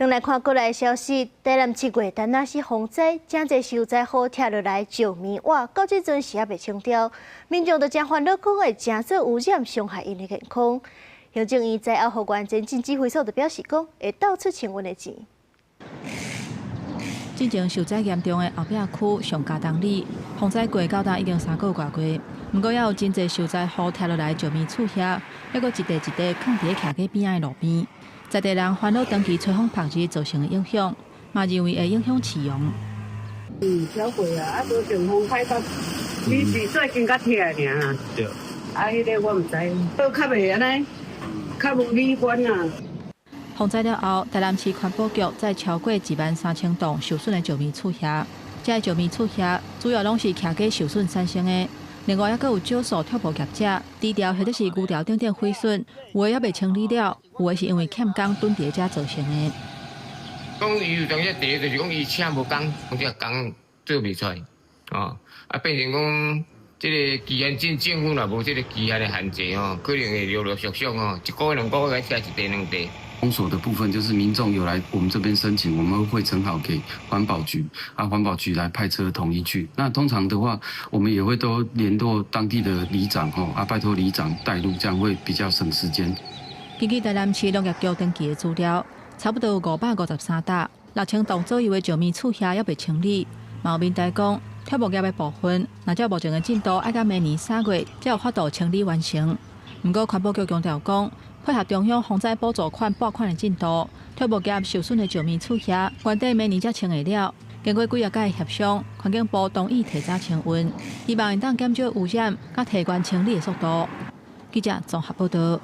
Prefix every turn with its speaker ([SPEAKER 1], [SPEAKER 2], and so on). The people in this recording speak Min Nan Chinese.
[SPEAKER 1] 轉來看國內消息，台南7月但若是洪災，誠濟受災戶拆落來石棉瓦，到這陣時猶未清掉，民眾都誠煩惱，講會成做污染，傷害𪜶的健康。行政院災後復原前進指揮所就表示講，會鬥出清運的錢。
[SPEAKER 2] 之前受災嚴重的後壁區上加東里，洪災過到今已經3個外月，毋過猶有真濟受災戶拆落來石棉厝遐，猶閣一塊一塊囥佇咧徛街邊仔的路邊，在地人煩惱長期吹風曝日造成的影響，嘛認為會影響市容。
[SPEAKER 3] 嗯，超過啊，啊無像風歹到，伊是最近才拆爾啦。
[SPEAKER 4] 對。
[SPEAKER 3] 啊，彼个我毋知，都較袂按呢，較無美觀啊。
[SPEAKER 2] 洪災了後，台南市環保局載超過1萬3千棟受損的石棉厝遐，這个石棉厝遐主要攏是徛家受損產生的，另外猶閣有少數拆木業者，豬條或者是牛條等等毀損，有的猶未清理了，有的是因為欠工囤佇遮造成的。
[SPEAKER 5] 講伊有當時第一就是講伊請無工，講這工做袂出來，哦，啊變成講這个期限進政府若無這个期限的限制吼，可能會陸陸續續吼，一個月兩個月來拆一塊兩塊。
[SPEAKER 6] 封鎖的部分就是民眾有來我們這邊申請，我們會呈好給環保局，啊環保局來派車統一去。那通常的話，我們也會都聯絡當地的里長吼，啊拜託里長帶路，這樣會比較省時間。
[SPEAKER 2] 根據台南市農業局登記的資料，差不多有553棟，6000棟左右的石棉厝遐猶未清理。嘛有民代講，拆木業的部分，若照目前的進度，愛到明年3月才有法度清理完成。毋過環保局強調講，配合中央洪災補助款撥款的進度，拆木業受損的石棉厝遐，原底明年才清會了。經過幾仔擺協商，環境部同意提早清運，希望會當減少污染，佮提懸清理的速度。記者綜合報道。